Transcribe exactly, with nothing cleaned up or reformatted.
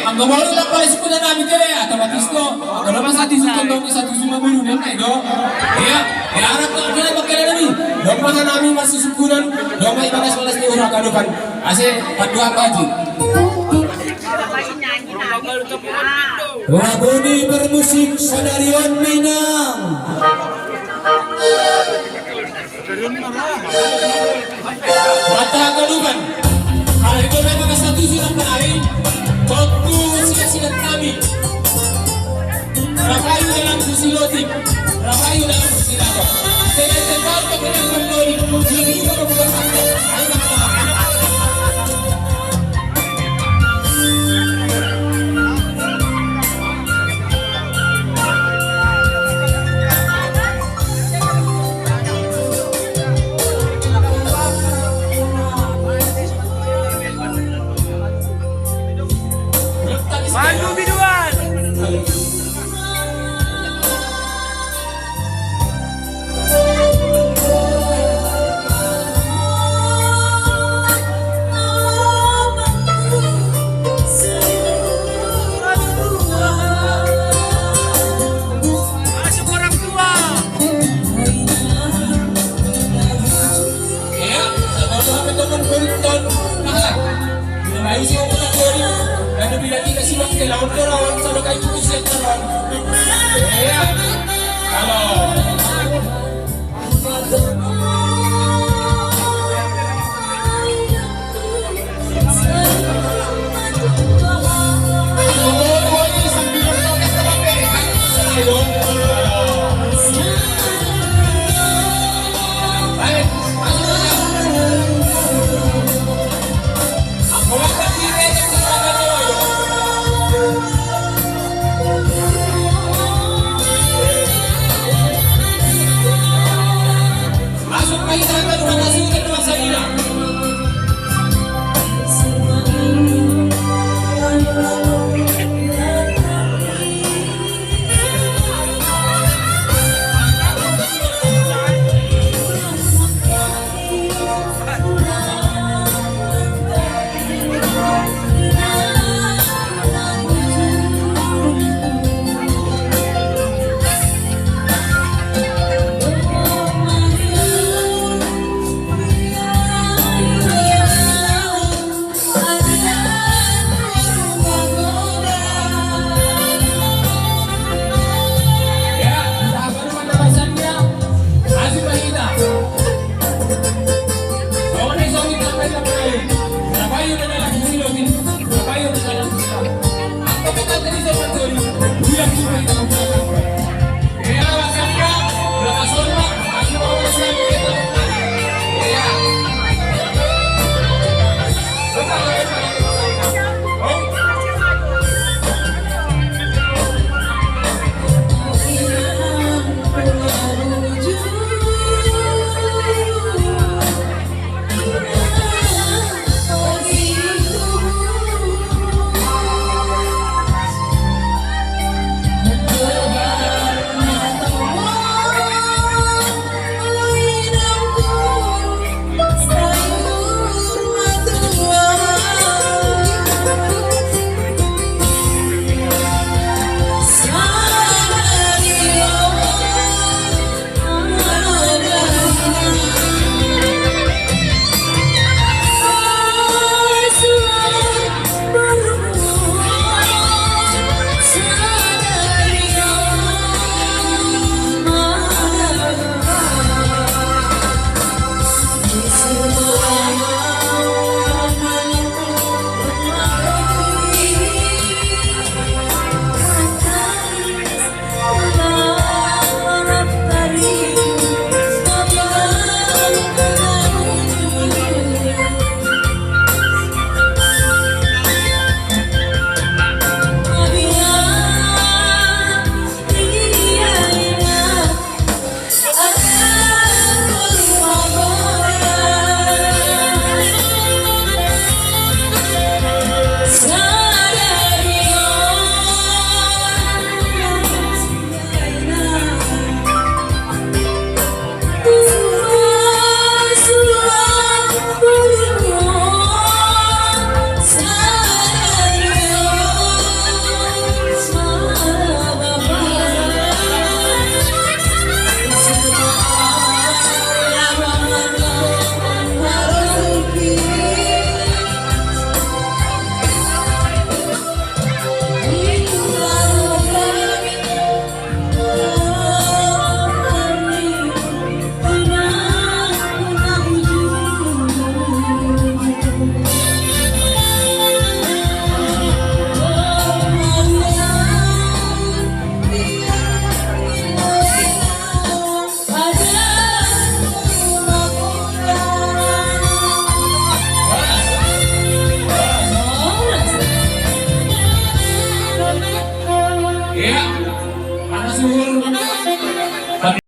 Anggo molo lam pala sukuna nami tele, otomatis do. Anggo nama satu sukun dong, satu suma bulu nem nai do. Iya, ya harap ko kena pakai nami. Dong mana nami masuk sukunan, dong mai bagas balas ni urang kadukan. Ase padua baju. Laguni bermusik sadarion minang. Mata kadukan. Hari itu memang satu sudah penari. Waktu siap-siap kami. Rapayu dalam susi lotik. Rapayu dalam susi lato. Dengan tembal kemudian kembali. Lebih juga membuat fakta. Ayo, Pak. Pandu biduan. Masuk orang tua. Iya, sama-sama teman Bolton. Nah, bila main sih orang Bolton. Lalu bila kita simak ke lawan ke lawan, sama kayak itu siap lawan. Iya. Halo. Masuk ka ita ka rumah kasih ka rumah saya.